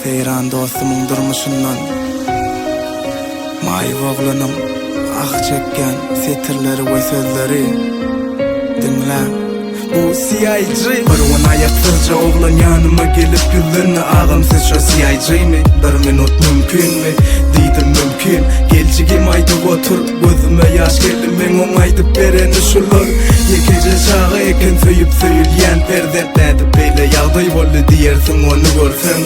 Seýran dostumyň durmuşyndan Maýyp oglanyň ah çekýän setirleri we sözleri Diňläň. Bu CIG. Bir gün aýaksyzja oglan ýanyma gelip ýüzlendi Agam siz şo CIG-mi? Bir minut mümkinmi? Diýdim mümkin. Gel jigim aýdyp otur. Gözüme ýaş geldi meň oňa aýdyp bereni şular. Ýekeje çaga eken söýüp söýülýän perzent nädip beýle ýagdaý boldy diýersiň ony görseň.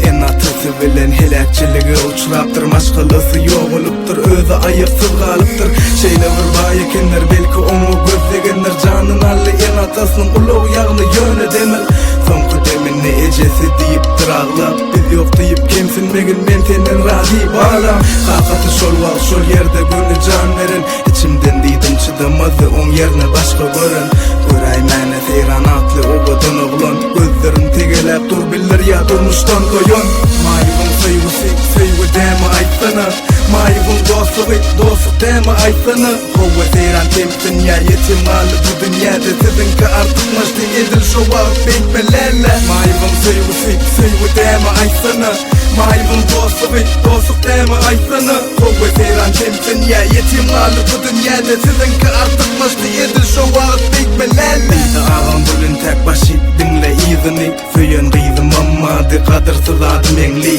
Ene-atasy bilen heläkçilige uçrapdyr maşgalasy ýogalypdyr özi aýaksyz galypdyr. Şeýle bir baý ekenler belki oňa göz degendir janyn aldy ene-atasynyň ulagy ýagny ýöne demir. Soňky deminde ejesi diýipdir aglap. Biz ýok diýip kemsinmegin men senden razy balam Kakasy şol wagt şol ýerde göni jan beren Içimden diýdim çydamazdy oň ýerne başga gören Göräýmäne Seýran atly owadan oglan Gözlerin tegeläp dur bildirýä durmuşdan doýan Maýybyň söýgüsi söýgi dämi aýtsana Maýybyň dostlugy dostluk dämi aýtsana Howwa Seýran kemsinýä ýetim galdy bu dünýäde Siziňki artykmaçdy edil şo wagt beýtme läle Maýybyň söýgüsi söýgi dämi aýtsana Maýybyň dostlugy dostluk dämi aýtsana Howwa Seýran kemsinýä ýetim galdy bu dünýäde Siziňki artykmaçdy edil şo wagt beýtme läle Diýdi agam bul intäk başy diňle yzyny Söýen gyzymam ady gadyrsyz ady Meňli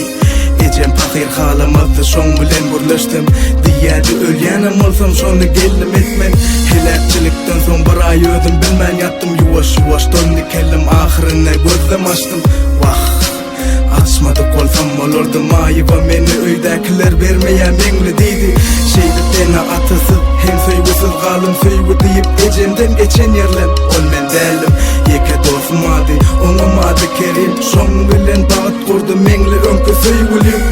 Ejem pahyr halamazdy şoň bilen gürleşsem Diýýädi ölýänem bolsam şony gelnim etmen Heläkçilikden soň bir aý özüm bilmän ýatdym Ýuwaş ýuwaşdan dikeldim ahyrynda gözlem açdym Wah Açmadyk bolsam bolardy maýyba meni öýdäkiler bermeýä Meňli diýdi Şeýdip ene atasyz hem söýgüsiz galdym söýgi diýip ejemden geçen ýerlem ol men däldim Ýeke dostum ady oňam ady Kerim şoň bilen bagt gurdy Meňli öňki söýgülim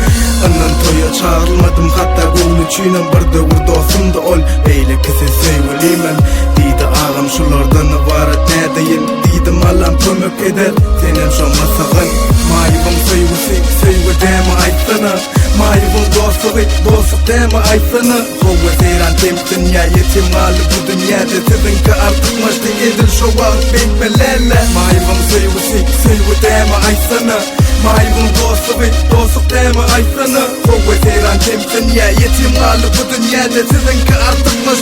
Yndan toýa çagyrylmadym hatda göwni üçinem bir döwür dostumdy ol beýlekisi söýgülimem Diýdi agam şulardan ybarat nädeýin Diýdim Allam kömek eder senem şoňa sygyn Maýybyň söýgüsi söýgi dämi aýtsana Maýybyň dostlugy dostluk dämi aýtsana Howwa Seýran kemsinýä ýetim galdy bu dünýäde Siziňki artykmaçdy edil şo wagt beýtme läle Maýybyň söýgüsi söýgi dämi aýtsana Maýybyň dostlugy dostluk dämi aýtsana Howwa Seýran kemsinýä ýetim galdy bu dünýäde Siziňki artykmaçdy.